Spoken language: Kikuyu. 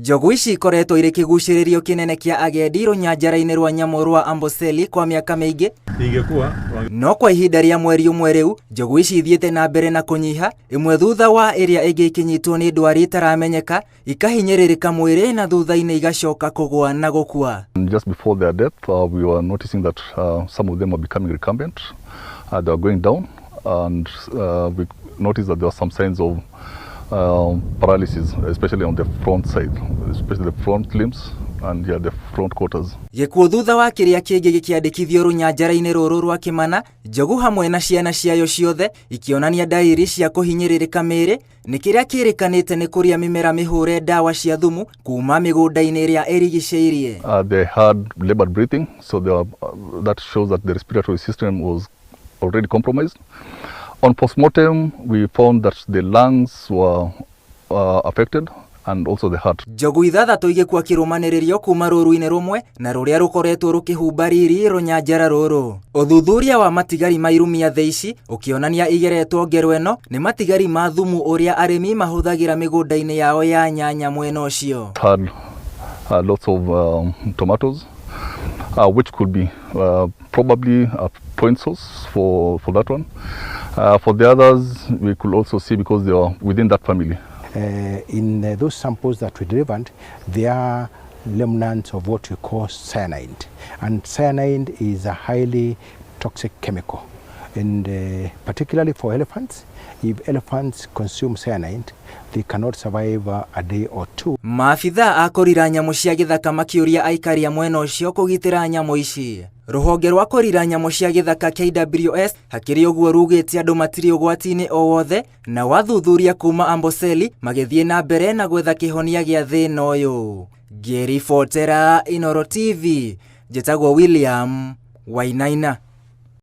Njogu ici ikoretwo irĩ kĩgucĩrĩrio kĩnene kĩa agendi rũnyanjara-inĩ rwa nyamũ rwa Amboseli kwa mĩaka mĩingĩ. Ingekuwa No kwa ihinda rĩa mweri ũmwe rĩu, njogu ici ithiĩte na mbere na kũnyiha, ĩmwe thutha wa ĩrĩa ĩngĩ ikĩnyitwo nĩ ndwari ĩtaramenyeka, ikahinyĩrĩrĩka mwĩrĩ na thutha-inĩ igacoka kũgwa na gũkua. And just before their death, we were noticing that some of them were becoming recumbent. They were going down, and we noticed that there were some signs of paralysis, especially on the front side, especially the front limbs and, yeah, the front quarters. Gĩkuũ thutha wa kĩrĩa kĩngĩ gĩkĩandĩkithio rũnyanjara-inĩ rũrũ rwa Kĩmana, njogu hamwe na ciana ciayo ciothe ikĩonania ndairi cia kũhinyĩrĩrĩka mĩĩrĩ nĩ kĩrĩa kĩrĩkanĩte nĩ kũrĩa mĩmera mĩhũre ndawa cia thumu kuma mĩgũnda-inĩ ĩrĩa ĩrigicĩirie. They had labored breathing, so that shows that the respiratory system was already compromised. On postmortem, we found that the lungs were affected and also the heart. Njogu ithathatũ igĩkua kĩrũmanĩrĩrio kuma rũru-inĩ rũmwe na rũrĩa rũkoretwo rũkĩhumba riri rũnyanjara rũrũ. Ũthuthuria wa matigari ma irumia thĩ ici ũkĩonania igeretwo ngero ĩno nĩ matigari ma thumu ũrĩa arĩmi mahũthagĩra mĩgũnda-inĩ yao ya nyanya mwena ũcio. Had lots of tomatoes, which could be probably a point source for that one. For the others, we could also see because they are within that family. In those samples that we delivered, there are remnants of what we call cyanide. And cyanide is a highly toxic chemical. And particularly for elephants, if elephants consume cyanide, they cannot survive a day or two. Maabithaa a kũrira nyamũ cia gĩthaka makĩũria aikari a mwena ũcio kũgitĩra nyamũ ici. Rũhonge rwa kũrira nyamũ cia gĩthaka KWS hakĩrĩ ũguo rugĩte andũ matirĩ ũgwati-inĩ o wothe na wathuthuria kuma Amboseli magĩthiĩ na mbere na gwetha kĩhonia gĩa thĩna ũyũ. Ngĩribotera Inooro TV, njĩtagwo William Wainaina.